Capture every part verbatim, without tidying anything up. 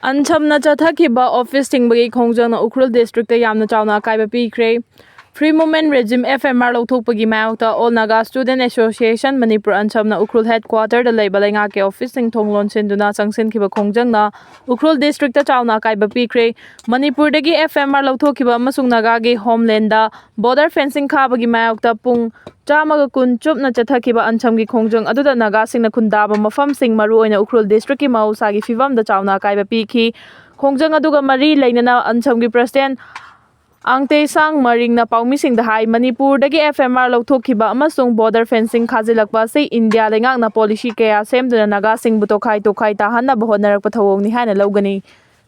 ꯑꯟꯁꯝꯅ ꯆꯠꯊꯈꯤꯕ office ꯊꯤꯡꯕꯒꯤ ꯈꯣꯡꯖꯪꯅ Ukhrul district ꯌꯥꯝꯅ ꯆꯥꯎꯅ ꯑꯀꯥꯏꯕ ꯄꯤꯈ꯭ꯔꯦ꯫ Free Movement Regime, F M R, ꯂꯧꯊꯣꯛꯄꯒꯤ ꯃꯥꯌꯣꯛꯇ All Naga Student Association Manipur, ꯑꯟꯁꯝꯅ Ukhrul ꯍꯦꯗꯀ꯭ꯋꯥꯇꯔꯗ ꯂꯩꯕ ꯂꯩꯉꯥꯛꯀꯤ ꯑꯣꯐꯤꯁꯁꯤꯡ ꯊꯣꯡ ꯂꯣꯟꯁꯤꯟꯗꯨꯅ ꯆꯪꯁꯤꯟꯈꯤꯕ ꯈꯣꯡꯖꯪꯅ ꯎꯈ꯭ꯔꯨꯜ ꯗꯤꯁꯇ꯭ꯔꯤꯛꯇ ꯆꯥꯎꯅ ꯑꯀꯥꯏꯕ ꯄꯤꯈ꯭ꯔꯦ꯫ ꯃꯅꯤꯄꯨꯔꯗꯒꯤ F M R ꯂꯧꯊꯣꯛꯈꯤꯕ ꯑꯃꯁꯨꯡ ꯅꯥꯒꯥꯒꯤ ꯍꯣꯝꯂꯦꯟꯗ ꯕꯣꯔꯗꯔ ꯐꯦꯟꯁꯤꯡ ꯈꯥꯕꯒꯤ ꯃꯥꯌꯣꯛꯇ ꯄꯨꯡ ꯆꯥꯝꯃꯒ ꯀꯨꯟ ꯆꯨꯞꯅ ꯆꯠꯊꯈꯤꯕ ꯑꯟꯁꯝꯒꯤ ꯈꯣꯡꯖꯪ ꯑꯗꯨꯗ ꯅꯥꯒꯥꯁꯤꯡꯅ ꯈꯨꯟꯗꯥꯕ ꯃꯐꯝꯁꯤꯡ, ꯃꯔꯨꯑꯣꯏꯅ ꯎꯈ꯭ꯔꯨꯜ ꯗꯤꯁꯇ꯭ꯔꯤꯛꯀꯤ ꯃꯍꯧꯁꯥꯒꯤ ꯐꯤꯕꯝꯗ ꯆꯥꯎꯅ ꯑꯀꯥꯏꯕ ꯄꯤꯈꯤ꯫ ꯈꯣꯡꯖꯪ ꯑꯗꯨꯒ ꯃꯔꯤ ꯂꯩꯅꯅ ꯑꯟꯁꯝꯒꯤ ꯄ꯭ꯔꯁꯤꯗꯦꯟ ꯑꯥꯡꯇꯦꯁꯥꯡ ꯃꯔꯤꯡꯅ ꯄꯥꯎꯃꯤꯁꯤꯡꯗ ꯍꯥꯏ, ꯃꯅꯤꯄꯨꯔꯗꯒꯤ F M R ꯂꯧꯊꯣꯛꯈꯤꯕ ꯑꯃꯁꯨꯡ ꯕꯣꯔꯗꯔ ꯐꯦꯟꯁꯤꯡ ꯈꯥꯖꯤꯜꯂꯛꯄ ꯑꯁꯤ ꯏꯟꯗꯤꯌꯥ ꯂꯩꯉꯥꯛꯅ ꯄꯣꯂꯤꯁꯤ ꯀꯌꯥ ꯁꯦꯝꯗꯨꯅ ꯅꯥꯒꯥꯁꯤꯡꯕꯨ ꯇꯣꯈꯥꯏ ꯇꯣꯈꯥꯏ ꯇꯥꯍꯟꯅꯕ ꯍꯣꯠꯅꯔꯛꯄ ꯊꯧꯑꯣꯡꯅꯤ ꯍꯥꯏꯅ ꯂꯧꯒꯅꯤ꯫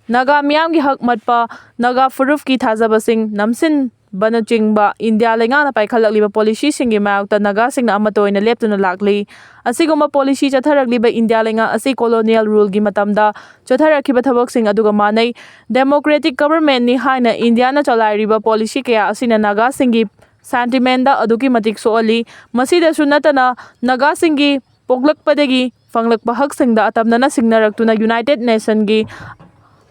ꯅꯥꯒꯥ ꯃꯤꯌꯥꯝꯒꯤ ꯍꯛ ꯃꯠꯄ, ꯅꯥꯒꯥ ꯐꯨꯔꯨꯞꯀꯤ ꯊꯥꯖꯕꯁꯤꯡ ꯅꯝꯁꯤꯟꯕꯅꯆꯤꯡꯕ ꯏꯟꯗꯤꯌꯥ ꯂꯩꯉꯥꯛꯅ ꯄꯥꯏꯈꯠꯂꯛꯂꯤꯕ ꯄꯣꯂꯤꯁꯤꯁꯤꯡꯒꯤ ꯃꯥꯌꯣꯛꯇ ꯅꯥꯒꯥꯁꯤꯡꯅ ꯑꯃꯠꯇ ꯑꯣꯏꯅ ꯂꯦꯞꯇꯨꯅ ꯂꯥꯛꯂꯤ꯫ ꯑꯁꯤꯒꯨꯝꯕ ꯄꯣꯂꯤꯁꯤ ꯆꯠꯊꯔꯛꯂꯤꯕ ꯏꯟꯗꯤꯌꯥ ꯂꯩꯉꯥꯛ ꯑꯁꯤ colonial ruleꯒꯤ ꯃꯇꯝꯗ ꯆꯠꯊꯔꯛꯈꯤꯕ ꯊꯕꯛꯁꯤꯡ ꯑꯗꯨꯒ ꯃꯥꯟꯅꯩ꯫ Democratic governmentꯅꯤ ꯍꯥꯏꯅ ꯏꯟꯗꯤꯌꯥꯅ ꯆꯂꯥꯏꯔꯤꯕ ꯄꯣꯂꯤꯁꯤ ꯀꯌꯥ ꯑꯁꯤꯅ ꯅꯥꯒꯥꯁꯤꯡꯒꯤ sentimentꯗ ꯑꯗꯨꯛꯀꯤ ꯃꯇꯤꯛ ꯁꯣꯛꯍꯜꯂꯤ꯫ ꯃꯁꯤꯗꯁꯨ ꯅꯠꯇꯅ ꯅꯥꯒꯥꯁꯤꯡꯒꯤ ꯄꯣꯛꯂꯛꯄꯗꯒꯤ ꯐꯪꯂꯛꯄ ꯍꯛꯁꯤꯡꯗ ꯑꯇꯝꯅꯅ ꯁꯤꯡꯅꯔꯛꯇꯨꯅ United Nationꯒꯤ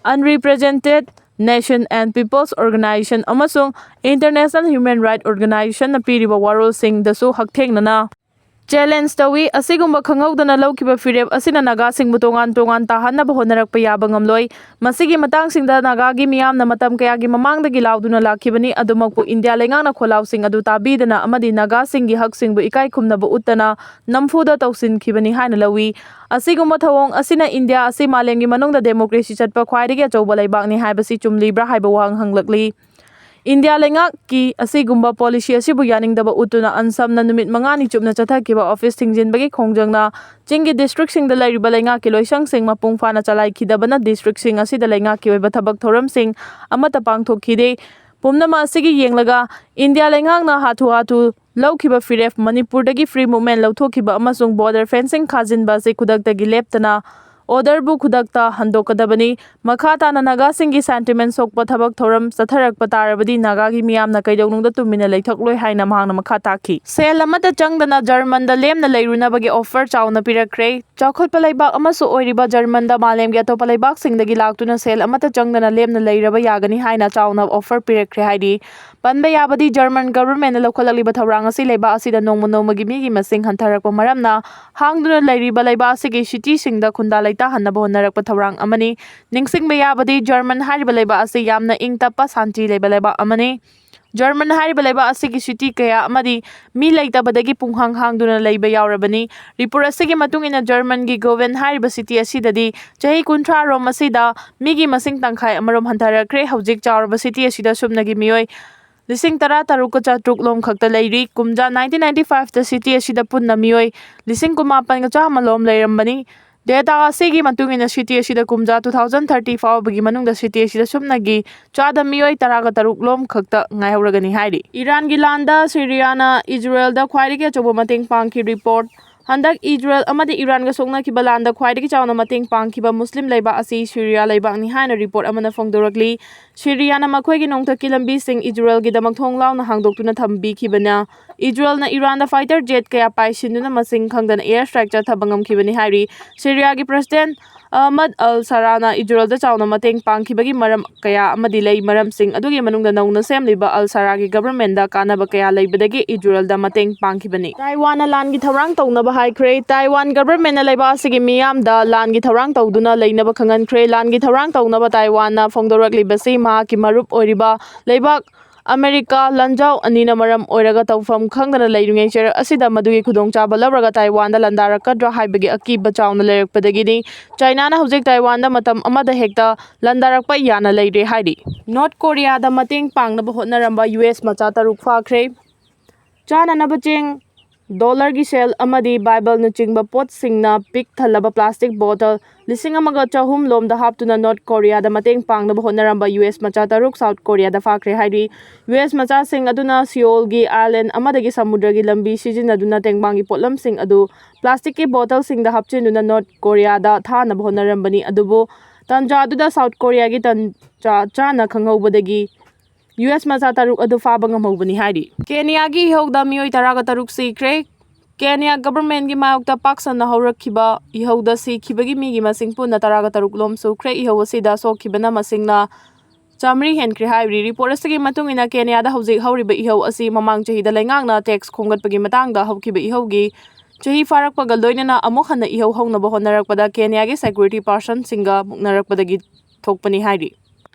Unrepresented Nation and Peoples Organization ꯑꯃꯁꯨꯡ International Human Rights Organizationꯅ ꯄꯤꯔꯤꯕ ꯋꯥꯔꯣꯜꯁꯤꯡꯗꯁꯨ ꯍꯛꯊꯦꯡꯅꯅ challenge ꯇꯧꯏ꯫ ꯑꯁꯤꯒꯨꯝꯕ ꯈꯪꯍꯧꯗꯅ ꯂꯧꯈꯤꯕ ꯐꯤꯔꯦꯞ ꯑꯁꯤꯅ ꯅꯥꯒꯥꯁꯤꯡꯕꯨ ꯇꯣꯉꯥꯟ ꯇꯣꯉꯥꯟ ꯇꯥꯍꯟꯅꯕ ꯍꯣꯠꯅꯔꯛꯄ ꯌꯥꯕ ꯉꯝꯂꯣꯏ꯫ ꯃꯁꯤꯒꯤ ꯃꯇꯥꯡꯁꯤꯡꯗ ꯅꯥꯒꯥꯒꯤ ꯃꯤꯌꯥꯝꯅ ꯃꯇꯝ ꯀꯌꯥꯒꯤ ꯃꯃꯥꯡꯗꯒꯤ ꯂꯥꯎꯗꯨꯅ ꯂꯥꯛꯈꯤꯕꯅꯤ꯫ ꯑꯗꯨꯃꯛꯄꯨ ꯏꯟꯗꯤꯌꯥ ꯂꯩꯉꯥꯛꯅ ꯈꯣꯜꯂꯥꯎꯁꯤꯡ ꯑꯗꯨ ꯇꯥꯕꯤꯗꯅ ꯑꯃꯗꯤ ꯅꯥꯒꯥꯁꯤꯡꯒꯤ ꯍꯛꯁꯤꯡꯕꯨ ꯏꯀꯥꯏ ꯈꯨꯝꯅꯕ ꯎꯠꯇꯅ ꯅꯝꯐꯨꯗ ꯇꯧꯁꯤꯟꯈꯤꯕꯅꯤ ꯍꯥꯏꯅ ꯂꯧꯏ꯫ ꯑꯁꯤꯒꯨꯝꯕ ꯊꯧꯑꯣꯡ ꯑꯁꯤꯅ ꯏꯟꯗꯤꯌꯥ ꯑꯁꯤ ꯃꯥꯂꯦꯝꯒꯤ ꯃꯅꯨꯡꯗ democracy ꯆꯠꯄ ꯈ꯭ꯋꯥꯏꯗꯒꯤ ꯑꯆꯧꯕ ꯂꯩꯕꯥꯛꯅꯤ ꯍꯥꯏꯕꯁꯤ ꯆꯨꯝꯂꯤꯕ꯭ꯔꯥ ꯍꯥꯏꯕ ꯋꯥꯍꯪ ꯍꯪꯂꯛꯂꯤ꯫ ꯏꯟꯗꯤꯌꯥ ꯂꯩꯉꯥꯛꯀꯤ ꯑꯁꯤꯒꯨꯝꯕ ꯄꯣꯂꯤꯁꯤ ꯑꯁꯤꯕꯨ ꯌꯥꯅꯤꯡꯗꯕ ꯎꯠꯇꯨꯅ ꯑꯟꯁꯝꯅ ꯅꯨꯃꯤꯠ ꯃꯉꯥꯅꯤ ꯆꯨꯞꯅ ꯆꯠꯊꯈꯤꯕ ꯑꯣꯐꯤꯁ ꯊꯤꯡꯖꯤꯟꯕꯒꯤ ꯈꯣꯡꯖꯪꯅ ꯆꯤꯡꯒꯤ ꯗꯤꯁꯇ꯭ꯔꯤꯛꯁꯤꯡꯗ ꯂꯩꯔꯤꯕ ꯂꯩꯉꯥꯛꯀꯤ ꯂꯣꯏꯁꯪꯁꯤꯡ ꯃꯄꯨꯡ ꯐꯥꯅ ꯆꯂꯥꯏꯈꯤꯗꯕꯅ ꯗꯤꯁꯇ꯭ꯔꯤꯛꯁꯤꯡ ꯑꯁꯤꯗ ꯂꯩꯉꯥꯛꯀꯤ ꯑꯣꯏꯕ ꯊꯕꯛ ꯊꯧꯔꯝꯁꯤꯡ ꯑꯃꯠꯇ ꯄꯥꯡꯊꯣꯛꯈꯤꯗꯦ꯫ ꯄꯨꯝꯅꯃꯛ ꯑꯁꯤꯒꯤ ꯌꯦꯡꯂꯒ ꯏꯟꯗꯤꯌꯥ ꯂꯩꯉꯥꯛꯅ ꯍꯥꯊꯨ ꯍꯥꯊꯨ ꯂꯧꯈꯤꯕ ꯐꯤꯔꯦꯞ, ꯃꯅꯤꯄꯨꯔꯗꯒꯤ Free Movement ꯂꯧꯊꯣꯛꯈꯤꯕ ꯑꯃꯁꯨꯡ border fencing ꯈꯥꯖꯤꯟꯕ ꯑꯁꯤ ꯈꯨꯗꯛꯇꯒꯤ ꯂꯦꯞꯇꯅ orderꯕꯨ ꯈꯨꯗꯛꯇ ꯍꯟꯗꯣꯛꯀꯗꯕꯅꯤ꯫ ꯃꯈꯥ ꯇꯥꯅ ꯅꯥꯒꯥꯁꯤꯡꯒꯤ sentiment ꯁꯣꯛꯄ ꯊꯕꯛ ꯊꯧꯔꯝ ꯆꯠꯊꯔꯛꯄ ꯇꯥꯔꯕꯗꯤ ꯅꯥꯒꯥꯒꯤ ꯃꯤꯌꯥꯝꯅ ꯀꯩꯗꯧꯅꯨꯡꯗ ꯇꯨꯃꯤꯟꯅ ꯂꯩꯊꯣꯛꯂꯣꯏ ꯍꯥꯏꯅ ꯃꯍꯥꯛꯅ ꯃꯈꯥ ꯇꯥꯈꯤ꯫ ꯁꯦꯜ ꯑꯃꯠꯇ ꯆꯪꯗꯅ ꯖꯔꯃꯟꯗ ꯂꯦꯝꯅ ꯂꯩꯔꯨꯅꯕꯒꯤ offer ꯆꯥꯎꯅ ꯄꯤꯔꯛꯈ꯭ꯔꯦ꯫ ꯆꯥꯎꯈꯠꯄ ꯂꯩꯕꯥꯛ ꯑꯃꯁꯨ ꯑꯣꯏꯔꯤꯕ ꯖꯔꯃꯟꯗ ꯃꯥꯂꯦꯝꯒꯤ ꯑꯇꯣꯞꯄ ꯂꯩꯕꯥꯛꯁꯤꯡꯗꯒꯤ ꯂꯥꯛꯇꯨꯅ ꯁꯦꯜ ꯑꯃꯠꯇ ꯆꯪꯗꯅ ꯂꯦꯝꯅ ꯂꯩꯔꯕ ꯌꯥꯒꯅꯤ ꯍꯥꯏꯅ ꯆꯥꯎꯅ offer ꯄꯤꯔꯛꯈ꯭ꯔꯦ ꯍꯥꯏꯔꯤ꯫ ꯄꯟꯕ ꯌꯥꯕꯗꯤ ꯖꯔꯃꯟ governmentꯅ ꯂꯧꯈꯠꯂꯛꯂꯤꯕ ꯊꯧꯔꯥꯡ ꯑꯁꯤ ꯂꯩꯕꯥꯛ ꯑꯁꯤꯗ ꯅꯣꯡꯃ ꯅꯣꯡꯃꯒꯤ ꯃꯤꯒꯤ ꯃꯁꯤꯡ ꯍꯟꯊꯔꯛꯄ ꯃꯔꯝꯅ ꯍꯥꯡꯗꯨꯅ ꯂꯩꯔꯤꯕ ꯂꯩꯕꯥꯛ ꯑꯁꯤꯒꯤ cityꯁꯤꯡꯗ ꯈꯨꯟꯗꯥ ꯂꯩꯇꯥꯍꯟꯅꯕ ꯍꯣꯠꯅꯔꯛꯄ ꯊꯧꯔꯥꯡ ꯑꯃꯅꯤ꯫ ꯅꯤꯡꯁꯤꯡꯕ ꯌꯥꯕꯗꯤ ꯖꯔꯃꯟ ꯍꯥꯏꯔꯤꯕ ꯂꯩꯕꯥꯛ ꯑꯁꯤ ꯌꯥꯝꯅ ꯏꯪ ꯇꯞꯄ ꯁꯥꯟꯇꯤ ꯂꯩꯕ ꯂꯩꯕꯥꯛ ꯑꯃꯅꯤ꯫ ꯖꯔꯃꯟ ꯍꯥꯏꯔꯤꯕ ꯂꯩꯕꯥꯛ ꯑꯁꯤꯒꯤ city ꯀꯌꯥ ꯑꯃꯗꯤ ꯃꯤ ꯂꯩꯇꯕꯗꯒꯤ ꯄꯨꯡꯍꯥꯡ ꯍꯥꯡꯗꯨꯅ ꯂꯩꯕ ꯌꯥꯎꯔꯕꯅꯤ꯫ Report ꯑꯁꯤꯒꯤ ꯃꯇꯨꯡ ꯏꯟꯅ ꯖꯔꯃꯟꯒꯤ ꯒꯣꯚꯦꯟ ꯍꯥꯏꯔꯤꯕ city ꯑꯁꯤꯗꯗꯤ ꯆꯍꯤ ꯀꯨꯟꯊ꯭ꯔꯥ ꯔꯣꯝ ꯑꯁꯤꯗ ꯃꯤꯒꯤ ꯃꯁꯤꯡ ꯇꯪꯈꯥꯏ ꯑꯃꯔꯣꯝ ꯍꯟꯊꯔꯛꯈ꯭ꯔꯦ꯫ ꯍꯧꯖꯤꯛ ꯆꯥꯎꯔꯕ city ꯑꯁꯤꯗ ꯁꯨꯞꯅꯒꯤ ꯃꯤꯑꯣꯏ ꯂꯤꯁꯤꯡ ꯇꯔꯥ ꯇꯔꯨꯛꯀ ꯆꯥꯇ꯭ꯔꯨꯛ ꯂꯣꯝ ꯈꯛꯇ ꯂꯩꯔꯤ꯫ ꯀꯨꯝꯖꯥ nineteen ninety fiveꯇ city ꯑꯁꯤꯗ ꯄꯨꯟꯅ ꯃꯤꯑꯣꯏ ꯂꯤꯁꯤꯡ ꯀꯨꯟꯃꯥꯄꯟꯒ ꯆꯥꯝꯃ ꯂꯣꯝ ꯂꯩꯔꯝꯕꯅꯤ꯫ Data ꯑꯁꯤꯒꯤ ꯃꯇꯨꯡ ꯏꯟꯅ city ꯑꯁꯤꯗ ꯀꯨꯝꯖꯥ two thousand thirty ꯐꯥꯎꯕꯒꯤ ꯃꯅꯨꯡꯗ city ꯑꯁꯤꯗ ꯁꯨꯞꯅꯒꯤ ꯆꯥꯗ ꯃꯤꯑꯣꯏ ꯇꯔꯥꯒ ꯇꯔꯨꯛ ꯂꯣꯝ ꯈꯛꯇ ꯉꯥꯏꯍꯧꯔꯒꯅꯤ ꯍꯥꯏꯔꯤ꯫ ꯏꯔꯥꯟꯒꯤ ꯂꯥꯟꯗ ꯁꯤꯔꯤꯌꯥꯅ ꯏꯖꯔꯦꯜꯗ ꯈ꯭ꯋꯥꯏꯗꯒꯤ ꯑꯆꯧꯕ ꯃꯇꯦꯡ ꯄꯥꯡꯈꯤ꯫ Report: ꯍꯟꯗꯛ ꯏꯖꯔꯦꯜ ꯑꯃꯗꯤ ꯏꯔꯥꯟꯒ ꯁꯣꯛꯅꯈꯤꯕ ꯂꯥꯟꯗ ꯈ꯭ꯋꯥꯏꯗꯒꯤ ꯆꯥꯎꯅ ꯃꯇꯦꯡ ꯄꯥꯡꯈꯤꯕ ꯃꯨꯁꯂꯤꯝ ꯂꯩꯕꯥꯛ ꯑꯁꯤ ꯁꯤꯔꯤꯌꯥ ꯂꯩꯕꯥꯛꯅꯤ ꯍꯥꯏꯅ report ꯑꯃꯅ ꯐꯣꯡꯗꯣꯔꯛꯂꯤ꯫ ꯁꯤꯔꯤꯌꯥꯅ ꯃꯈꯣꯏꯒꯤ ꯅꯣꯡꯊꯛꯀꯤ ꯂꯝꯕꯤꯁꯤꯡ ꯏꯖꯔꯦꯜꯒꯤꯗꯃꯛ ꯊꯣꯡ ꯂꯥꯎꯅ ꯍꯥꯡꯗꯣꯛꯇꯨꯅ ꯊꯝꯕꯤꯈꯤꯕꯅ ꯏꯖꯔꯦꯜꯅ ꯏꯔꯥꯟꯗ fighter jet ꯀꯌꯥ ꯄꯥꯏꯁꯤꯟꯗꯨꯅ ꯃꯁꯤꯡ ꯈꯪꯗꯅ air strike ꯆꯠꯊꯕ ꯉꯝꯈꯤꯕꯅꯤ ꯍꯥꯏꯔꯤ꯫ ꯁꯤꯔꯤꯌꯥꯒꯤ president ꯑꯍꯃꯗ ꯑꯜ ꯁꯥꯔꯥꯅ ꯏꯖꯔꯦꯜꯗ ꯆꯥꯎꯅ ꯃꯇꯦꯡ ꯄꯥꯡꯈꯤꯕꯒꯤ ꯃꯔꯝ ꯀꯌꯥ ꯑꯃꯗꯤ ꯂꯩ꯫ ꯃꯔꯝꯁꯤꯡ ꯑꯗꯨꯒꯤ ꯃꯅꯨꯡꯗ ꯅꯧꯅ ꯁꯦꯝꯂꯤꯕ ꯑꯜ ꯁꯥꯔꯥꯒꯤ governmentꯗ ꯀꯥꯟꯅꯕ ꯀꯌꯥ ꯂꯩꯕꯗꯒꯤ ꯏꯖꯔꯦꯜꯗ ꯃꯇꯦꯡ ꯄꯥꯡꯈꯤꯕꯅꯤ꯫ ꯇꯥꯏꯋꯥꯟꯅ ꯂꯥꯟꯒꯤ ꯊꯧꯔꯥꯡ ꯇꯧꯅꯕ ꯍꯥꯏꯈ꯭ꯔꯦ꯫ ꯇꯥꯏꯋꯥꯟ governmentꯅ ꯂꯩꯕꯥꯛ ꯑꯁꯤꯒꯤ ꯃꯤꯌꯥꯝꯗ ꯂꯥꯟꯒꯤ ꯊꯧꯔꯥꯡ ꯇꯧꯗꯨꯅ ꯂꯩꯅꯕ ꯈꯪꯍꯟꯈ꯭ꯔꯦ꯫ ꯂꯥꯟꯒꯤ ꯊꯧꯔꯥꯡ ꯇꯧꯅꯕ ꯇꯥꯏꯋꯥꯟꯅ ꯐꯣꯡꯗꯣꯔꯛꯂꯤꯕꯁꯤ ꯃꯍꯥꯛꯀꯤ ꯃꯔꯨꯞ ꯑꯣꯏꯔꯤꯕ ꯂꯩꯕꯥꯛ ꯑꯃꯦꯔꯤꯀꯥ ꯂꯥꯟꯖꯥꯎ ꯑꯅꯤꯅ ꯃꯔꯝ ꯑꯣꯏꯔꯒ ꯇꯧꯐꯝ ꯈꯪꯗꯅ ꯂꯩꯔꯤꯉꯩ ꯆꯩꯔꯛ ꯑꯁꯤꯗ ꯃꯗꯨꯒꯤ ꯈꯨꯗꯣꯡꯆꯥꯕ ꯂꯧꯔꯒ ꯇꯥꯏꯋꯥꯟꯗ ꯂꯥꯟꯗꯥꯔꯛꯀꯗ꯭ꯔꯥ ꯍꯥꯏꯕꯒꯤ ꯑꯀꯤꯕ ꯆꯥꯎꯅ ꯂꯩꯔꯛꯄꯗꯒꯤꯅꯤ꯫ ꯆꯥꯏꯅꯥꯅ ꯍꯧꯖꯤꯛ ꯇꯥꯏꯋꯥꯟꯗ ꯃꯇꯝ ꯑꯃꯗ ꯍꯦꯛꯇ ꯂꯥꯟꯗꯥꯔꯛꯄ ꯌꯥꯅ ꯂꯩꯔꯦ ꯍꯥꯏꯔꯤ꯫ ꯅꯣꯔꯠ ꯀꯣꯔꯤꯌꯥꯗ ꯃꯇꯦꯡ ꯄꯥꯡꯅꯕ ꯍꯣꯠꯅꯔꯝꯕ ꯌꯨ ꯑꯦꯁ ꯃꯆꯥ ꯇꯔꯨꯛ ꯐꯥꯈ꯭ꯔꯦ꯫ ꯆꯥꯅꯅꯕ ꯆꯦꯡ ꯗꯣꯂꯔꯒꯤ ꯁꯦꯜ ꯑꯃꯗꯤ ꯕꯥꯏꯕꯜꯅꯆꯤꯡꯕ ꯄꯣꯠꯁꯤꯡꯅ ꯄꯤꯛ ꯊꯜꯂꯕ ꯄ꯭ꯂꯥꯁꯇꯤꯛ ꯕꯣꯇꯜ ꯂꯤꯁꯤꯡ ꯑꯃꯒ ꯆꯍꯨꯝ ꯂꯣꯝꯗ ꯍꯥꯞꯇꯨꯅ ꯅꯣꯔꯠ ꯀꯣꯔꯤꯌꯥꯗ ꯃꯇꯦꯡ ꯄꯥꯡꯅꯕ ꯍꯣꯠꯅꯔꯝꯕ ꯌꯨ ꯑꯦꯁ ꯃꯆꯥ ꯇꯔꯨꯛ ꯁꯥꯎꯠ ꯀꯣꯔꯤꯌꯥꯗ ꯐꯥꯈ꯭ꯔꯦ ꯍꯥꯏꯔꯤ꯫ ꯌꯨ ꯑꯦꯁ ꯃꯆꯥꯁꯤꯡ ꯑꯗꯨꯅ ꯁꯤꯑꯣꯜꯒꯤ ꯑꯥꯏꯂꯦꯟ ꯑꯃꯗꯒꯤ ꯁꯃꯨꯗ꯭ꯔꯒꯤ ꯂꯝꯕꯤ ꯁꯤꯖꯤꯟꯅꯗꯨꯅ ꯇꯦꯡꯕꯥꯡꯒꯤ ꯄꯣꯠꯂꯝꯁꯤꯡ ꯑꯗꯨ ꯄ꯭ꯂꯥꯁꯇꯤꯛꯀꯤ ꯕꯣꯇꯜꯁꯤꯡꯗ ꯍꯥꯞꯆꯤꯟꯗꯨꯅ ꯅꯣꯔꯠ ꯀꯣꯔꯤꯌꯥꯗ ꯊꯥꯅꯕ ꯍꯣꯠꯅꯔꯝꯕꯅꯤ꯫ ꯑꯗꯨꯕꯨ ꯇꯥꯟꯖꯥ ꯑꯗꯨꯗ ꯁꯥꯎꯠ ꯀꯣꯔꯤꯌꯥꯒꯤ ꯇꯟꯖꯥ ꯆꯥꯅ ꯈꯪꯍꯧꯕꯗꯒꯤ ꯌꯨ ꯑꯦꯁ ꯃꯆꯥ ꯇꯔꯨꯛ ꯑꯗꯨ ꯐꯥꯕ ꯉꯝꯍꯧꯕꯅꯤ ꯍꯥꯏꯔꯤ꯫ ꯀꯦꯅꯤꯌꯥꯒꯤ ꯏꯍꯧꯗ ꯃꯤꯑꯣꯏ ꯇꯔꯥꯒ ꯇꯔꯨꯛ ꯁꯤꯈ꯭ꯔꯦ꯫ ꯀꯦꯅꯤꯌꯥ ꯒꯚꯔꯟꯃꯦꯟꯠꯀꯤ ꯃꯥꯌꯣꯛꯇ ꯄꯥꯛ ꯁꯟꯅ ꯍꯧꯔꯛꯈꯤꯕ ꯏꯍꯧꯗ ꯁꯤꯈꯤꯕꯒꯤ ꯃꯤꯒꯤ ꯃꯁꯤꯡ ꯄꯨꯟꯅ ꯇꯔꯥꯒ ꯇꯔꯨꯛ ꯂꯣꯝ ꯁꯨꯈ꯭ꯔꯦ꯫ ꯏꯍꯧ ꯑꯁꯤꯗ ꯁꯣꯛꯈꯤꯕꯅ ꯃꯁꯤꯡꯅ ꯆꯥꯃꯔꯤ ꯍꯦꯟꯈ꯭ꯔꯦ ꯍꯥꯏꯔꯤ꯫ ꯔꯤꯄꯣꯔꯠ ꯑꯁꯤꯒꯤ ꯃꯇꯨꯡ ꯏꯟꯅ ꯀꯦꯅꯤꯌꯥꯗ ꯍꯧꯖꯤꯛ ꯍꯧꯔꯤꯕ ꯏꯍꯧ ꯑꯁꯤ ꯃꯃꯥꯡ ꯆꯍꯤꯗ ꯂꯩꯉꯥꯛꯅ ꯇꯦꯛꯁ ꯈꯣꯝꯒꯠꯄꯒꯤ ꯃꯇꯥꯡꯗ ꯍꯧꯈꯤꯕ ꯏꯍꯧꯒꯤ ꯆꯍꯤ ꯐꯥꯔꯛꯄꯒ ꯂꯣꯏꯅꯅ ꯑꯃꯨꯛ ꯍꯟꯅ ꯏꯍꯧ ꯍꯧꯅꯕ ꯍꯣꯠꯅꯔꯛꯄꯗ ꯀꯦꯅꯤꯌꯥꯒꯤ ꯁꯦꯀ꯭ꯌꯨꯔꯤꯇꯤ ꯄꯥꯔꯁꯟꯁꯤꯡꯒ ꯃꯨꯛꯅꯔꯛꯄꯗꯒꯤ ꯊꯣꯛꯄꯅꯤ ꯍꯥꯏꯔꯤ꯫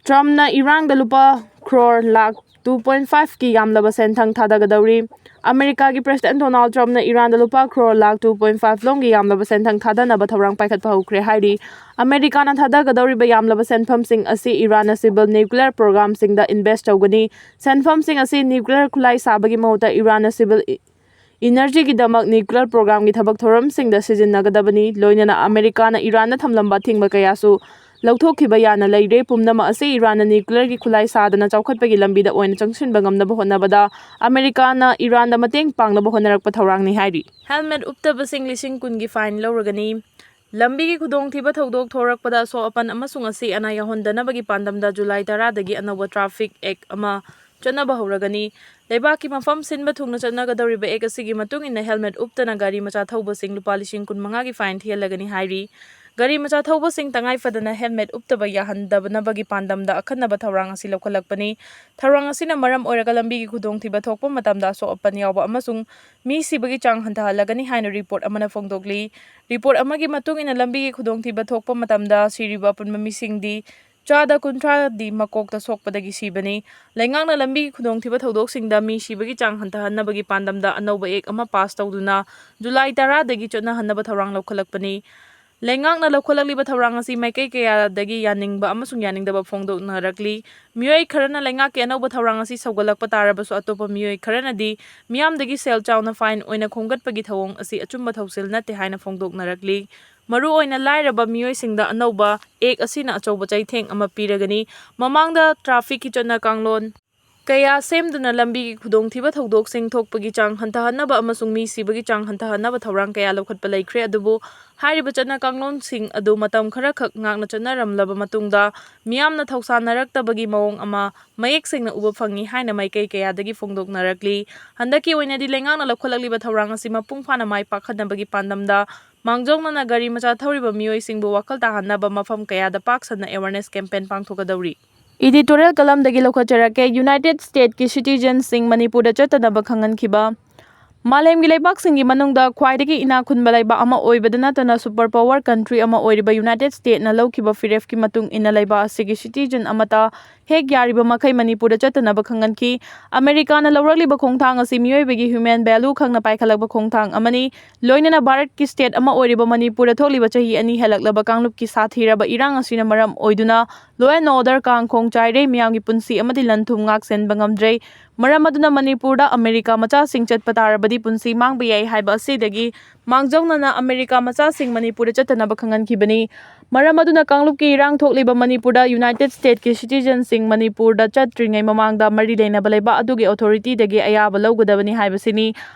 ꯇ꯭ꯔꯝꯞꯅ ꯏꯔꯥꯟꯗ ꯂꯨꯄꯥ ꯀ꯭ꯔꯣꯔ ꯂꯥꯈ ꯇꯨ ꯄꯣꯏꯟꯠ ꯐꯥꯏꯚꯀꯤ ꯌꯥꯝꯂꯕ ꯁꯦꯟꯊꯪ ꯊꯥꯗꯒꯗꯧꯔꯤ꯫ ꯑꯃꯦꯔꯤꯀꯥꯒꯤ ꯄ꯭ꯔꯦꯁꯤꯗꯦꯟꯠ ꯗꯣꯅꯥꯜꯗ ꯇ꯭ꯔꯝꯞꯅ ꯏꯔꯥꯟꯗ ꯂꯨꯄꯥ crore lakh two point five ꯂꯣꯝꯒꯤ ꯌꯥꯝꯂꯕ ꯁꯦꯟꯊꯪ ꯊꯥꯗꯅꯕ ꯊꯧꯔꯥꯡ ꯄꯥꯏꯈꯠꯄ ꯍꯧꯈ꯭ꯔꯦ ꯍꯥꯏꯔꯤ꯫ ꯑꯃꯦꯔꯤꯀꯥꯅ ꯊꯥꯗꯒꯗꯧꯔꯤꯕ ꯌꯥꯝꯂꯕ ꯁꯦꯟꯐꯝꯁꯤꯡ ꯑꯁꯤ ꯏꯔꯥꯟꯅ ꯁꯤꯚꯤꯜ ꯅ꯭ꯌꯨꯀ꯭ꯂꯤꯌꯔ ꯄ꯭ꯔꯣꯒ꯭ꯔꯥꯝꯁꯤꯡꯗ ꯏꯟꯚꯦꯁ꯭ꯠ ꯇꯧꯒꯅꯤ꯫ ꯁꯦꯟꯐꯝꯁꯤꯡ ꯑꯁꯤ ꯅ꯭ꯌꯨꯀ꯭ꯂꯤꯌꯔ ꯈꯨꯠꯂꯥꯏ ꯁꯥꯕꯒꯤ ꯃꯍꯨꯠꯇ ꯏꯔꯥꯟꯅ ꯁꯤꯚꯤꯜ ꯏ-, ꯏꯅꯔꯖꯤꯒꯤꯗꯃꯛ ꯅ꯭ꯌꯨꯀ꯭ꯂꯤꯌꯔ ꯄ꯭ꯔꯣꯒ꯭ꯔꯥꯝꯒꯤ ꯊꯕꯛ ꯊꯧꯔꯝꯁꯤꯡꯗ ꯁꯤꯖꯤꯟꯅꯒꯗꯕꯅꯤ꯫ ꯂꯣꯏꯅꯅ ꯑꯃꯦꯔꯤꯀꯥꯅ ꯏꯔꯥꯟꯗ ꯊꯝꯂꯝꯕ ꯑꯊꯤꯡꯕ ꯀꯌꯥꯁꯨ ꯂꯧꯊꯣꯛꯈꯤꯕ ꯌꯥꯅ ꯂꯩꯔꯦ꯫ ꯄꯨꯝꯅꯃꯛ ꯑꯁꯤ ꯏꯔꯥꯟꯅ ꯅ꯭ꯌꯨꯀ꯭ꯂꯤꯌꯔꯒꯤ ꯈꯨꯠꯂꯥꯏ ꯁꯥꯗꯅ ꯆꯥꯎꯈꯠꯄꯒꯤ ꯂꯝꯕꯤꯗ ꯑꯣꯏꯅ ꯆꯪꯁꯤꯟꯕ ꯉꯝꯅꯕ ꯍꯣꯠꯅꯕꯗ ꯑꯃꯦꯔꯤꯀꯥꯅ ꯏꯔꯥꯟꯗ ꯃꯇꯦꯡ ꯄꯥꯡꯅꯕ ꯍꯣꯠꯅꯔꯛꯄ ꯊꯧꯔꯥꯡꯅꯤ ꯍꯥꯏꯔꯤ꯫ ꯍꯦꯜꯃꯦꯠ ꯎꯞꯇꯕꯁꯤꯡ ꯂꯤꯁꯤꯡ ꯀꯨꯟꯒꯤ ꯐꯥꯏꯟ ꯂꯧꯔꯒꯅꯤ꯫ ꯂꯝꯕꯤꯒꯤ ꯈꯨꯗꯣꯡꯊꯤꯕ ꯊꯧꯗꯣꯛ ꯊꯣꯔꯛꯄꯗ ꯑꯁꯣꯛ ꯑꯄꯟ ꯑꯃꯁꯨꯡ ꯑꯁꯤ ꯑꯅꯥ ꯌꯥꯎꯍꯟꯗꯅꯕꯒꯤ ꯄꯥꯟꯗꯝꯗ ꯖꯨꯂꯥꯏ ꯇꯔꯥꯗꯒꯤ ꯑꯅꯧꯕ ꯇ꯭ꯔꯥꯐꯤꯛ ꯑꯦꯛ ꯑꯃ ꯆꯠꯅꯕ ꯍꯧꯔꯒꯅꯤ꯫ ꯂꯩꯕꯥꯛꯀꯤ ꯃꯐꯝ ꯁꯤꯟꯕ ꯊꯨꯡꯅ ꯆꯠꯅꯒꯗꯧꯔꯤꯕ ꯑꯦꯛ ꯑꯁꯤꯒꯤ ꯃꯇꯨꯡ ꯏꯟꯅ ꯍꯦꯜꯃꯦꯠ ꯎꯞꯇꯅ ꯒꯥꯔꯤ ꯃꯆꯥ ꯊꯧꯕꯁꯤꯡ ꯂꯨꯄꯥ ꯂꯤꯁꯤꯡ ꯀꯨꯟꯃꯉꯥꯒꯤ ꯐꯥꯏꯟ ꯊꯤꯍꯜꯂꯒꯅꯤ ꯍꯥꯏꯔꯤ꯫ ꯒꯥꯔꯤ ꯃꯆꯥ ꯊꯧꯕꯁꯤꯡ ꯇꯉꯥꯏ ꯐꯗꯅ ꯍꯦꯜꯃꯦꯠ ꯎꯞꯇꯕ ꯌꯥꯍꯟꯗꯅꯕꯒꯤ ꯄꯥꯟꯗꯝꯗ ꯑꯈꯟꯅꯕ ꯊꯧꯔꯥꯡ ꯑꯁꯤ ꯂꯧꯈꯠꯂꯛꯄꯅꯤ꯫ ꯊꯧꯔꯥꯡ ꯑꯁꯤꯅ ꯃꯔꯝ ꯑꯣꯏꯔꯒ ꯂꯝꯕꯤꯒꯤ ꯈꯨꯗꯣꯡꯊꯤꯕ ꯊꯣꯛꯄ ꯃꯇꯝꯗ ꯑꯁꯣꯛ ꯑꯄꯟ ꯌꯥꯎꯕ ꯑꯃꯁꯨꯡ ꯃꯤ ꯁꯤꯕꯒꯤ ꯆꯥꯡ ꯍꯟꯊꯍꯜꯂꯒꯅꯤ ꯍꯥꯏꯅ ꯔꯤꯄꯣꯔꯠ ꯑꯃꯅ ꯐꯣꯡꯗꯣꯛꯂꯤ꯫ ꯔꯤꯄꯣꯔꯠ ꯑꯃꯒꯤ ꯃꯇꯨꯡ ꯏꯟꯅ ꯂꯝꯕꯤꯒꯤ ꯈꯨꯗꯣꯡꯊꯤꯕ ꯊꯣꯛꯄ ꯃꯇꯝꯗ ꯁꯤꯔꯤꯕ ꯑꯄꯨꯟꯕ ꯃꯤꯁꯤꯡꯗꯤ ꯆꯥꯗ ꯀꯨꯟꯊ꯭ꯔꯥꯗꯤ ꯃꯀꯣꯛꯇ ꯁꯣꯛꯄꯗꯒꯤ ꯁꯤꯕꯅꯤ꯫ ꯂꯩꯉꯥꯛꯅ ꯂꯝꯕꯤꯒꯤ ꯈꯨꯗꯣꯡꯊꯤꯕ ꯊꯧꯗꯣꯛꯁꯤꯡꯗ ꯃꯤ ꯁꯤꯕꯒꯤ ꯆꯥꯡ ꯍꯟꯊꯍꯟꯅꯕꯒꯤ ꯄꯥꯟꯗꯝꯗ ꯑꯅꯧꯕ ꯑꯦꯛ ꯑꯃ ꯄꯥꯁ ꯇꯧꯗꯨꯅ ꯖꯨꯂꯥꯏ ꯇꯔꯥꯗꯒꯤ ꯆꯠꯅꯍꯟꯅꯕ ꯊꯧꯔꯥꯡ ꯂꯧꯈꯠꯂꯛꯄꯅꯤ꯫ ꯂꯩꯉꯥꯛꯅ ꯂꯧꯈꯠꯂꯛꯂꯤꯕ ꯊꯧꯔꯥꯡ ꯑꯁꯤ ꯃꯥꯏꯀꯩ ꯀꯌꯥꯗꯒꯤ ꯌꯥꯅꯤꯡꯕ ꯑꯃꯁꯨꯡ ꯌꯥꯅꯤꯡꯗꯕ ꯐꯣꯡꯗꯣꯛꯅꯔꯛꯂꯤ꯫ ꯃꯤꯑꯣꯏ ꯈꯔꯅ ꯂꯩꯉꯥꯛꯀꯤ ꯑꯅꯧꯕ ꯊꯧꯔꯥꯡ ꯑꯁꯤ ꯁꯧꯒꯠꯂꯛꯄ ꯇꯥꯔꯕꯁꯨ, ꯑꯇꯣꯞꯄ ꯃꯤꯑꯣꯏ ꯈꯔꯅꯗꯤ ꯃꯤꯌꯥꯝꯗꯒꯤ ꯁꯦꯜ ꯆꯥꯎꯅ ꯐꯥꯏꯟ ꯑꯣꯏꯅ ꯈꯣꯝꯒꯠꯄꯒꯤ ꯊꯧꯑꯣꯡ ꯑꯁꯤ ꯑꯆꯨꯝꯕ ꯊꯧꯁꯤꯜ ꯅꯠꯇꯦ ꯍꯥꯏꯅ ꯐꯣꯡꯗꯣꯛꯅꯔꯛꯂꯤ꯫ ꯃꯔꯨꯑꯣꯏꯅ ꯂꯥꯏꯔꯕ ꯃꯤꯑꯣꯏꯁꯤꯡꯗ ꯑꯅꯧꯕ ꯑꯦꯛ ꯑꯁꯤꯅ ꯑꯆꯧꯕ ꯆꯩꯊꯦꯡ ꯑꯃ ꯄꯤꯔꯒꯅꯤ꯫ ꯃꯃꯥꯡꯗ ꯇ꯭ꯔꯥꯐꯤꯛꯀꯤ ꯆꯠꯅ ꯀꯥꯡꯂꯣꯟ ꯀꯌꯥ ꯁꯦꯝꯗꯨꯅ ꯂꯝꯕꯤꯒꯤ ꯈꯨꯗꯣꯡꯊꯤꯕ ꯊꯧꯗꯣꯛꯁꯤꯡ ꯊꯣꯛꯄꯒꯤ ꯆꯥꯡ ꯍꯟꯊꯍꯟꯅꯕ ꯑꯃꯁꯨꯡ ꯃꯤ ꯁꯤꯕꯒꯤ ꯆꯥꯡ ꯍꯟꯊꯍꯟꯅꯕ ꯊꯧꯔꯥꯡ ꯀꯌꯥ ꯂꯧꯈꯠꯄ ꯂꯩꯈ꯭ꯔꯦ꯫ ꯑꯗꯨꯕꯨ ꯍꯥꯏꯔꯤꯕ ꯆꯠꯅ ꯀꯥꯡꯂꯣꯟꯁꯤꯡ ꯑꯗꯨ ꯃꯇꯝ ꯈꯔꯈꯛ ꯉꯥꯛꯅ ꯆꯠꯅꯔꯝꯂꯕ ꯃꯇꯨꯡꯗ, ꯃꯤꯌꯥꯝꯅ ꯊꯧꯁꯥꯅꯔꯛꯇꯕꯒꯤ ꯃꯑꯣꯡ ꯑꯃ ꯃꯌꯦꯛ ꯁꯦꯡꯅ ꯎꯕ ꯐꯪꯏ ꯍꯥꯏꯅ ꯃꯥꯏꯀꯩ ꯀꯌꯥꯗꯒꯤ ꯐꯣꯡꯗꯣꯛꯅꯔꯛꯂꯤ꯫ ꯍꯟꯗꯛꯀꯤ ꯑꯣꯏꯅꯗꯤ ꯂꯩꯉꯥꯛꯅ ꯂꯧꯈꯠꯂꯛꯂꯤꯕ ꯊꯧꯔꯥꯡ ꯑꯁꯤ ꯃꯄꯨꯡ ꯐꯥꯅ ꯃꯥꯏ ꯄꯥꯛꯍꯟꯅꯕꯒꯤ ꯄꯥꯟꯗꯝꯗ ꯃꯥꯡꯖꯧꯅꯅ ꯒꯥꯔꯤ ꯃꯆꯥ ꯊꯧꯔꯤꯕ ꯃꯤꯑꯣꯏꯁꯤꯡꯕꯨ ꯋꯥꯈꯜ ꯇꯥꯍꯟꯅꯕ ꯃꯐꯝ ꯀꯌꯥꯗ ꯄꯥꯛ ꯁꯟꯅ awareness campaign ꯄꯥꯡꯊꯣꯛꯀꯗꯧꯔꯤ꯫ Editorial ꯀꯂꯝꯗꯒꯤ ꯂꯧꯈꯠꯆꯔꯛꯀꯦ꯫ ꯌꯨꯅꯥꯏꯇꯦꯗ ꯁ꯭ꯇꯦꯠꯀꯤ ꯁꯤꯇꯤꯖꯟꯁꯤꯡ ꯃꯅꯤꯄꯨꯔꯗ ꯆꯠꯇꯅꯕ ꯈꯪꯍꯟꯈꯤꯕ꯫ ꯃꯥꯂꯦꯝꯒꯤ ꯂꯩꯕꯥꯛꯁꯤꯡꯒꯤ ꯃꯅꯨꯡꯗ ꯈ꯭ꯋꯥꯏꯗꯒꯤ ꯏꯅꯥꯛ ꯈꯨꯟꯕ ꯂꯩꯕꯥꯛ ꯑꯃ ꯑꯣꯏꯕꯗ ꯅꯠꯇꯅ, ꯁꯨꯄꯔ ꯄꯥꯋꯔ ꯀꯟꯇ꯭ꯔꯤ ꯑꯃ ꯑꯣꯏꯔꯤꯕ ꯌꯨꯅꯥꯏꯇꯦꯗ ꯁ꯭ꯇꯦꯠꯅ ꯂꯧꯈꯤꯕ ꯐꯤꯔꯦꯞꯀꯤ ꯃꯇꯨꯡ ꯏꯟꯅ, ꯂꯩꯕꯥꯛ ꯑꯁꯤꯒꯤ ꯁꯤꯇꯤꯖꯟ ꯑꯃꯠꯇ ꯍꯦꯛ ꯌꯥꯔꯤꯕ ꯃꯈꯩ ꯃꯅꯤꯄꯨꯔꯗ ꯆꯠꯇꯅꯕ ꯈꯪꯍꯟꯈꯤ꯫ ꯑꯃꯦꯔꯤꯀꯥꯅ ꯂꯧꯔꯛꯂꯤꯕ ꯈꯣꯡꯊꯥꯡ ꯑꯁꯤ ꯃꯤꯑꯣꯏꯕꯒꯤ human value ꯈꯪꯅ ꯄꯥꯏꯈꯠꯂꯛꯄ ꯈꯣꯡꯊꯥꯡ ꯑꯃꯅꯤ꯫ ꯂꯣꯏꯅꯅ ꯚꯥꯔꯠꯀꯤ ꯁ꯭ꯇꯦꯠ ꯑꯃ ꯑꯣꯏꯔꯤꯕ ꯃꯅꯤꯄꯨꯔꯗ ꯊꯣꯛꯂꯤꯕ ꯆꯍꯤ ꯑꯅꯤ ꯍꯦꯜꯂꯛꯂꯕ ꯀꯥꯡꯂꯨꯞꯀꯤ ꯁꯥꯊꯤꯔꯕ ꯏꯔꯥꯡ ꯑꯁꯤꯅ ꯃꯔꯝ ꯑꯣꯏꯗꯨꯅ law and order ꯀꯥꯡ ꯈꯣꯡ ꯆꯥꯏꯔꯦ, ꯃꯤꯌꯥꯝꯒꯤ ꯄꯨꯟꯁꯤ ꯑꯃꯗꯤ ꯂꯟ ꯊꯨꯝ ꯉꯥꯛ ꯁꯦꯟꯕ ꯉꯝꯗ꯭ꯔꯦ꯫ ꯃꯔꯝ ꯑꯗꯨꯅ ꯃꯅꯤꯄꯨꯔꯗ ꯑꯃꯦꯔꯤꯀꯥ ꯃꯆꯥꯁꯤꯡ ꯆꯠꯄ ꯇꯥꯔꯕꯗꯤ ꯄꯨꯟꯁꯤ ꯃꯥꯡꯕ ꯌꯥꯏ ꯍꯥꯏꯕ ꯑꯁꯤꯗꯒꯤ ꯃꯥꯡꯖꯧꯅꯅ ꯑꯃꯦꯔꯤꯀꯥ ꯃꯆꯥꯁꯤꯡ ꯃꯅꯤꯄꯨꯔꯗ ꯆꯠꯇꯅꯕ ꯈꯪꯍꯟꯈꯤꯕꯅꯤ꯫ ꯃꯔꯝ ꯑꯗꯨꯅ ꯀꯥꯡꯂꯨꯞꯀꯤ ꯏꯔꯥꯡ ꯊꯣꯛꯂꯤꯕ ꯃꯅꯤꯄꯨꯔꯗ ꯌꯨꯅꯥꯏꯇꯦꯗ ꯁ꯭ꯇꯦꯠꯀꯤ ꯁꯤꯇꯤꯖꯟꯁꯤꯡ ꯃꯅꯤꯄꯨꯔꯗ ꯆꯠꯇ꯭ꯔꯤꯉꯩ ꯃꯃꯥꯡꯗ ꯃꯔꯤ ꯂꯩꯅꯕ ꯂꯩꯕꯥꯛ ꯑꯗꯨꯒꯤ ꯑꯣꯊꯣꯔꯤꯇꯤꯗꯒꯤ ꯑꯌꯥꯕ ꯂꯧꯒꯗꯕꯅꯤ ꯍꯥꯏꯕꯁꯤꯅꯤ꯫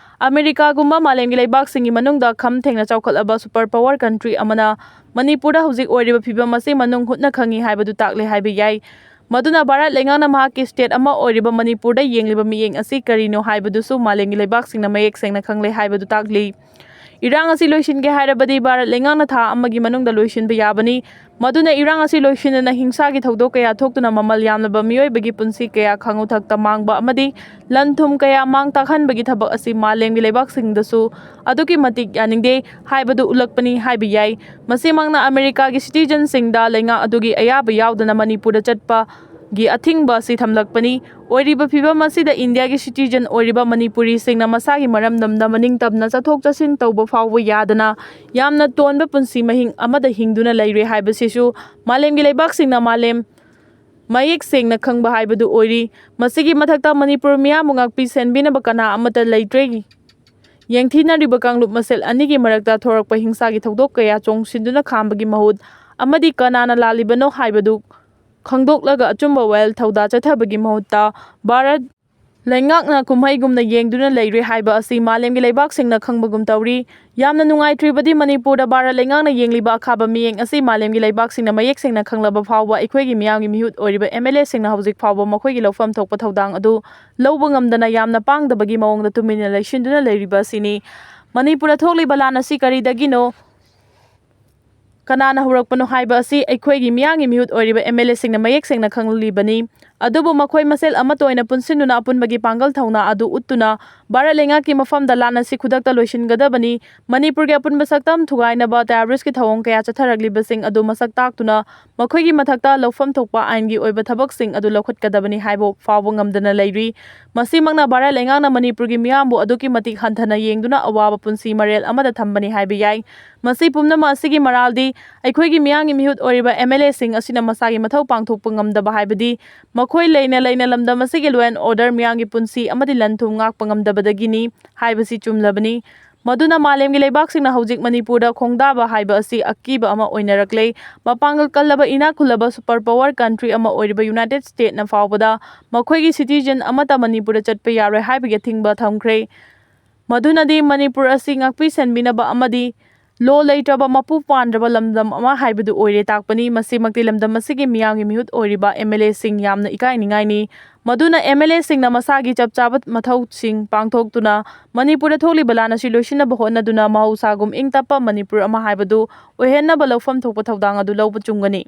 ꯑꯃꯦꯔꯤꯀꯥꯒꯨꯝꯕ ꯃꯥꯂꯦꯝꯒꯤ ꯂꯩꯕꯥꯛꯁꯤꯡꯒꯤ ꯃꯅꯨꯡꯗ ꯈꯝ ꯊꯦꯡꯅ ꯆꯥꯎꯈꯠꯂꯕ ꯁꯨꯄꯔ ꯄꯥꯋꯔ ꯀꯟꯇ꯭ꯔꯤ ꯑꯃꯅ ꯃꯅꯤꯄꯨꯔꯗ ꯍꯧꯖꯤꯛ ꯑꯣꯏꯔꯤꯕ ꯐꯤꯕꯝ ꯑꯁꯤ ꯃꯅꯨꯡ ꯍꯨꯠꯅ ꯈꯪꯏ ꯍꯥꯏꯕꯗꯨ ꯇꯥꯛꯂꯦ ꯍꯥꯏꯕ ꯌꯥꯏ꯫ ꯃꯗꯨꯅ ꯚꯥꯔꯠ ꯂꯩꯉꯥꯛꯅ ꯃꯍꯥꯛꯀꯤ ꯁ꯭ꯇꯦꯠ ꯑꯃ ꯑꯣꯏꯔꯤꯕ ꯃꯅꯤꯄꯨꯔꯗ ꯌꯦꯡꯂꯤꯕ ꯃꯤꯠꯌꯦꯡ ꯑꯁꯤ ꯀꯔꯤꯅꯣ ꯍꯥꯏꯕꯗꯨꯁꯨ ꯃꯥꯂꯦꯝꯒꯤ ꯂꯩꯕꯥꯛꯁꯤꯡꯅ ꯃꯌꯦꯛ ꯁꯦꯡꯅ ꯈꯪꯂꯦ ꯍꯥꯏꯕꯗꯨ ꯇꯥꯛꯂꯤ꯫ ꯏꯔꯥꯡ ꯑꯁꯤ ꯂꯣꯏꯁꯤꯟꯒꯦ ꯍꯥꯏꯔꯕꯗꯤ ꯚꯥꯔꯠ ꯂꯩꯉꯥꯛꯅ ꯊꯥ ꯑꯃꯒꯤ ꯃꯅꯨꯡꯗ ꯂꯣꯏꯁꯤꯟꯕ ꯌꯥꯕꯅꯤ꯫ ꯃꯗꯨꯅ ꯏꯔꯥꯡ ꯑꯁꯤ ꯂꯣꯏꯁꯤꯟꯗꯅ ꯍꯤꯡꯁꯥꯒꯤ ꯊꯧꯗꯣꯛ ꯀꯌꯥ ꯊꯣꯛꯇꯨꯅ ꯃꯃꯜ ꯌꯥꯝꯂꯕ ꯃꯤꯑꯣꯏꯕꯒꯤ ꯄꯨꯟꯁꯤ ꯀꯌꯥ ꯈꯥꯡꯎꯊꯛꯇ ꯃꯥꯡꯕ ꯑꯃꯗꯤ ꯂꯟ ꯊꯨꯝ ꯀꯌꯥ ꯃꯥꯡ ꯇꯥꯛꯍꯟꯕꯒꯤ ꯊꯕꯛ ꯑꯁꯤ ꯃꯥꯂꯦꯝꯒꯤ ꯂꯩꯕꯥꯛꯁꯤꯡꯗꯁꯨ ꯑꯗꯨꯛꯀꯤ ꯃꯇꯤꯛ ꯌꯥꯅꯤꯡꯗꯦ ꯍꯥꯏꯕꯗꯨ ꯎꯠꯂꯛꯄꯅꯤ ꯍꯥꯏꯕ ꯌꯥꯏ꯫ ꯃꯁꯤꯃꯛꯅ ꯑꯃꯦꯔꯤꯀꯥꯒꯤ ꯁꯤꯇꯤꯖꯟꯁꯤꯡꯗ ꯂꯩꯉꯥꯛ ꯑꯗꯨꯒꯤ ꯑꯌꯥꯕ ꯌꯥꯎꯗꯅ ꯃꯅꯤꯄꯨꯔꯗ ꯆꯠꯄ ꯒꯤ ꯑꯊꯤꯡꯕ ꯑꯁꯤ ꯊꯝꯂꯛꯄꯅꯤ꯫ ꯑꯣꯏꯔꯤꯕ ꯐꯤꯕꯝ ꯑꯁꯤꯗ ꯏꯟꯗꯤꯌꯥꯒꯤ citizen ꯑꯣꯏꯔꯤꯕ ꯃꯅꯤꯄꯨꯔꯤꯁꯤꯡꯅ ꯃꯁꯥꯒꯤ ꯃꯔꯝꯗꯝꯗ ꯃꯅꯤꯡ ꯇꯝꯅ ꯆꯠꯊꯣꯛ ꯆꯠꯁꯤꯟ ꯇꯧꯕ ꯐꯥꯎꯕ ꯌꯥꯗꯅ ꯌꯥꯝꯅ ꯇꯣꯟꯕ ꯄꯨꯟꯁꯤ ꯃꯍꯤꯡ ꯑꯃꯗ ꯍꯤꯡꯗꯨꯅ ꯂꯩꯔꯦ ꯍꯥꯏꯕꯁꯤꯁꯨ ꯃꯥꯂꯦꯝꯒꯤ ꯂꯩꯕꯥꯛꯁꯤꯡꯅ ꯃꯥꯂꯦꯝ ꯃꯌꯦꯛ ꯁꯦꯡꯅ ꯈꯪꯕ ꯍꯥꯏꯕꯗꯨ ꯑꯣꯏꯔꯤ꯫ ꯃꯁꯤꯒꯤ ꯃꯊꯛꯇ ꯃꯅꯤꯄꯨꯔ ꯃꯤꯌꯥꯝꯕꯨ ꯉꯥꯛꯄꯤ ꯁꯦꯟꯕꯤꯅꯕ ꯀꯅꯥ ꯑꯃꯠꯇ ꯂꯩꯇ꯭ꯔꯦ꯫ ꯌꯦꯡꯊꯤꯅꯔꯤꯕ ꯀꯥꯡꯂꯨꯞ ꯃꯁꯦꯜ ꯑꯅꯤꯒꯤ ꯃꯔꯛꯇ ꯊꯣꯔꯛꯄ ꯍꯤꯡꯁꯥꯒꯤ ꯊꯧꯗꯣꯛ ꯀꯌꯥ ꯆꯣꯡꯁꯤꯟꯗꯨꯅ ꯈꯥꯝꯕꯒꯤ ꯃꯍꯨꯠ ꯑꯃꯗꯤ ꯀꯅꯥꯅ ꯂꯥꯜꯂꯤꯕꯅꯣ ꯍꯥꯏꯕꯗꯨ ꯈꯪꯗꯣꯛꯂꯒ ꯑꯆꯨꯝꯕ ꯋꯥꯌꯦꯜ ꯊꯧꯗꯥ ꯆꯠꯊꯕꯒꯤ ꯃꯍꯨꯠꯇ ꯚꯥꯔꯠ ꯂꯩꯉꯥꯛꯅ ꯀꯨꯝꯍꯩꯒꯨꯝꯅ ꯌꯦꯡꯗꯨꯅ ꯂꯩꯔꯦ ꯍꯥꯏꯕ ꯑꯁꯤ ꯃꯥꯂꯦꯝꯒꯤ ꯂꯩꯕꯥꯛꯁꯤꯡꯅ ꯈꯪꯕꯒꯨꯝ ꯇꯧꯔꯤ꯫ ꯌꯥꯝꯅ ꯅꯨꯡꯉꯥꯏꯇ꯭ꯔꯤꯕꯗꯤ ꯃꯅꯤꯄꯨꯔꯗ ꯚꯥꯔꯠ ꯂꯩꯉꯥꯛꯅ ꯌꯦꯡꯂꯤꯕ ꯑꯈꯥꯕ ꯃꯤꯠꯌꯦꯡ ꯑꯁꯤ ꯃꯥꯂꯦꯝꯒꯤ ꯂꯩꯕꯥꯛꯁꯤꯡꯅ ꯃꯌꯦꯛ ꯁꯦꯡꯅ ꯈꯪꯂꯕ ꯐꯥꯎꯕ ꯑꯩꯈꯣꯏꯒꯤ ꯃꯤꯌꯥꯝꯒꯤ ꯃꯤꯍꯨꯠ ꯑꯣꯏꯔꯤꯕ MLAꯁꯤꯡꯅ ꯍꯧꯖꯤꯛ ꯐꯥꯎꯕ ꯃꯈꯣꯏꯒꯤ ꯂꯧꯐꯝ ꯊꯣꯛꯄ ꯊꯧꯗꯥꯡ ꯑꯗꯨ ꯂꯧꯕ ꯉꯝꯗꯅ ꯌꯥꯝꯅ ꯄꯥꯡꯗꯕꯒꯤ ꯃꯑꯣꯡꯗ ꯇꯨꯃꯤꯟꯅ ꯂꯩꯁꯤꯟꯗꯨꯅ ꯂꯩꯔꯤꯕ ꯑꯁꯤꯅꯤ꯫ ꯃꯅꯤꯄꯨꯔꯗ ꯊꯣꯛꯂꯤꯕ ꯂꯥꯟ ꯑꯁꯤ ꯀꯔꯤꯗꯒꯤꯅꯣ? ꯀꯅꯥꯅ ꯍꯧꯔꯛꯄꯅꯣ ꯍꯥꯏꯕ ꯑꯁꯤ ꯑꯩꯈꯣꯏꯒꯤ ꯃꯤꯌꯥꯝꯒꯤ ꯃꯤꯍꯨꯠ ꯑꯣꯏꯔꯤꯕ MLAꯁꯤꯡꯅ ꯃꯌꯦꯛ ꯁꯦꯡꯅ ꯈꯪꯂꯤꯕꯅꯤ꯫ ꯑꯗꯨꯕꯨ ꯃꯈꯣꯏ ꯃꯁꯦꯜ ꯑꯃꯠꯇ ꯑꯣꯏꯅ ꯄꯨꯟꯁꯤꯟꯗꯨꯅ ꯑꯄꯨꯟꯕꯒꯤ ꯄꯥꯡꯒꯜ ꯊꯧꯅꯥ ꯑꯗꯨ ꯎꯠꯇꯨꯅ ꯚꯥꯔꯠ ꯂꯩꯉꯥꯛꯀꯤ ꯃꯐꯝꯗ ꯂꯥꯟ ꯑꯁꯤ ꯈꯨꯗꯛꯇ ꯂꯣꯏꯁꯤꯟꯒꯗꯕꯅꯤ꯫ ꯃꯅꯤꯄꯨꯔꯒꯤ ꯑꯄꯨꯟꯕ ꯁꯛꯇꯝ ꯊꯨꯒꯥꯏꯅꯕ terroristꯀꯤ ꯊꯧꯑꯣꯡ ꯀꯌꯥ ꯆꯠꯊꯔꯛꯂꯤꯕꯁꯤꯡ ꯑꯗꯨ ꯃꯁꯛ ꯇꯥꯛꯇꯨꯅ ꯃꯈꯣꯏꯒꯤ ꯃꯊꯛꯇ ꯂꯧꯐꯝ ꯊꯣꯛꯄ ꯑꯥꯏꯟꯒꯤ ꯑꯣꯏꯕ ꯊꯕꯛꯁꯤꯡ ꯑꯗꯨ ꯂꯧꯈꯠꯀꯗꯕꯅꯤ ꯍꯥꯏꯕ ꯐꯥꯎꯕ ꯉꯝꯗꯅ ꯂꯩꯔꯤ꯫ ꯃꯁꯤꯃꯛꯅ ꯚꯥꯔꯠ ꯂꯩꯉꯥꯛꯅ ꯃꯅꯤꯄꯨꯔꯒꯤ ꯃꯤꯌꯥꯝꯕꯨ ꯑꯗꯨꯛꯀꯤ ꯃꯇꯤꯛ ꯍꯟꯊꯅ ꯌꯦꯡꯗꯨꯅ ꯑꯋꯥꯕ ꯄꯨꯟꯁꯤ ꯃꯔꯦꯜ ꯑꯃꯗ ꯊꯝꯕꯅꯤ ꯍꯥꯏꯕ ꯌꯥꯏ꯫ ꯃꯁꯤ ꯄꯨꯝꯅꯃꯛ ꯑꯁꯤꯒꯤ ꯃꯔꯥꯜꯗꯤ ꯑꯩꯈꯣꯏꯒꯤ ꯃꯤꯌꯥꯝꯒꯤ ꯃꯤꯍꯨꯠ ꯑꯣꯏꯔꯤꯕ MLAꯁꯤꯡ ꯑꯁꯤꯅ ꯃꯁꯥꯒꯤ ꯃꯊꯧ ꯄꯥꯡꯊꯣꯛꯄ ꯉꯝꯗꯕ ꯍꯥꯏꯕꯗꯤ ꯃꯈꯣꯏ ꯂꯩꯅ ꯂꯩꯅ ꯂꯝꯗꯝ ꯑꯁꯤꯒꯤ law and order, ꯃꯤꯌꯥꯝꯒꯤ ꯄꯨꯟꯁꯤ ꯑꯃꯗꯤ ꯂꯟ ꯊꯨꯝ ꯉꯥꯛꯄ ꯉꯝꯗꯕꯗꯒꯤꯅꯤ ꯍꯥꯏꯕꯁꯤ ꯆꯨꯝꯂꯕꯅꯤ꯫ ꯃꯗꯨꯅ ꯃꯥꯂꯦꯝꯒꯤ ꯂꯩꯕꯥꯛꯁꯤꯡꯅ ꯍꯧꯖꯤꯛ ꯃꯅꯤꯄꯨꯔꯗ ꯈꯣꯡꯗꯥꯕ ꯍꯥꯏꯕ ꯑꯁꯤ ꯑꯀꯤꯕ ꯑꯃ ꯑꯣꯏꯅꯔꯛꯂꯦ꯫ ꯃꯄꯥꯡꯒꯜ ꯀꯜꯂꯕ ꯏꯅꯥꯛ ꯈꯨꯜꯂꯕ super power country ꯑꯃ ꯑꯣꯏꯔꯤꯕ United Statesꯅ ꯐꯥꯎꯕꯗ ꯃꯈꯣꯏꯒꯤ citizen ꯑꯃꯠꯇ ꯃꯅꯤꯄꯨꯔꯗ ꯆꯠꯄ ꯌꯥꯔꯣꯏ ꯍꯥꯏꯕꯒꯤ ꯑꯊꯤꯡꯕ ꯊꯝꯈ꯭ꯔꯦ꯫ ꯃꯗꯨꯅꯗꯤ ꯃꯅꯤꯄꯨꯔ ꯑꯁꯤ ꯉꯥꯛꯄꯤ ꯁꯦꯟꯕꯤꯅꯕ ꯑꯃꯗꯤ law ꯂꯩꯇ꯭ꯔꯕ ꯃꯄꯨ ꯄꯥꯟꯗ꯭ꯔꯕ ꯂꯝꯗꯝ ꯑꯃ ꯍꯥꯏꯕꯗꯨ ꯑꯣꯏꯔꯦ ꯇꯥꯛꯄꯅꯤ꯫ ꯃꯁꯤꯃꯛꯇꯤ ꯂꯝꯗꯝ ꯑꯁꯤꯒꯤ ꯃꯤꯌꯥꯝꯒꯤ ꯃꯤꯍꯨꯠ ꯑꯣꯏꯔꯤꯕ MLAꯁꯤꯡ ꯌꯥꯝꯅ ꯏꯀꯥꯏꯅꯤꯡꯉꯥꯏꯅꯤ꯫ ꯃꯗꯨꯅ MLAꯁꯤꯡꯅ ꯃꯁꯥꯒꯤ ꯆꯞ ꯆꯥꯕ ꯃꯊꯧꯁꯤꯡ ꯄꯥꯡꯊꯣꯛꯇꯨꯅ ꯃꯅꯤꯄꯨꯔꯗ ꯊꯣꯛꯂꯤꯕ ꯂꯥꯟ ꯑꯁꯤ ꯂꯣꯏꯁꯤꯟꯅꯕ ꯍꯣꯠꯅꯗꯨꯅ ꯃꯍꯧꯁꯥꯒꯨꯝ ꯏꯪ ꯇꯞꯄ ꯃꯅꯤꯄꯨꯔ ꯑꯃ ꯍꯥꯏꯕꯗꯨ ꯑꯣꯏꯍꯟꯅꯕ ꯂꯧꯐꯝ ꯊꯣꯛꯄ ꯊꯧꯗꯥꯡ ꯑꯗꯨ ꯂꯧꯕ ꯆꯨꯝꯒꯅꯤ꯫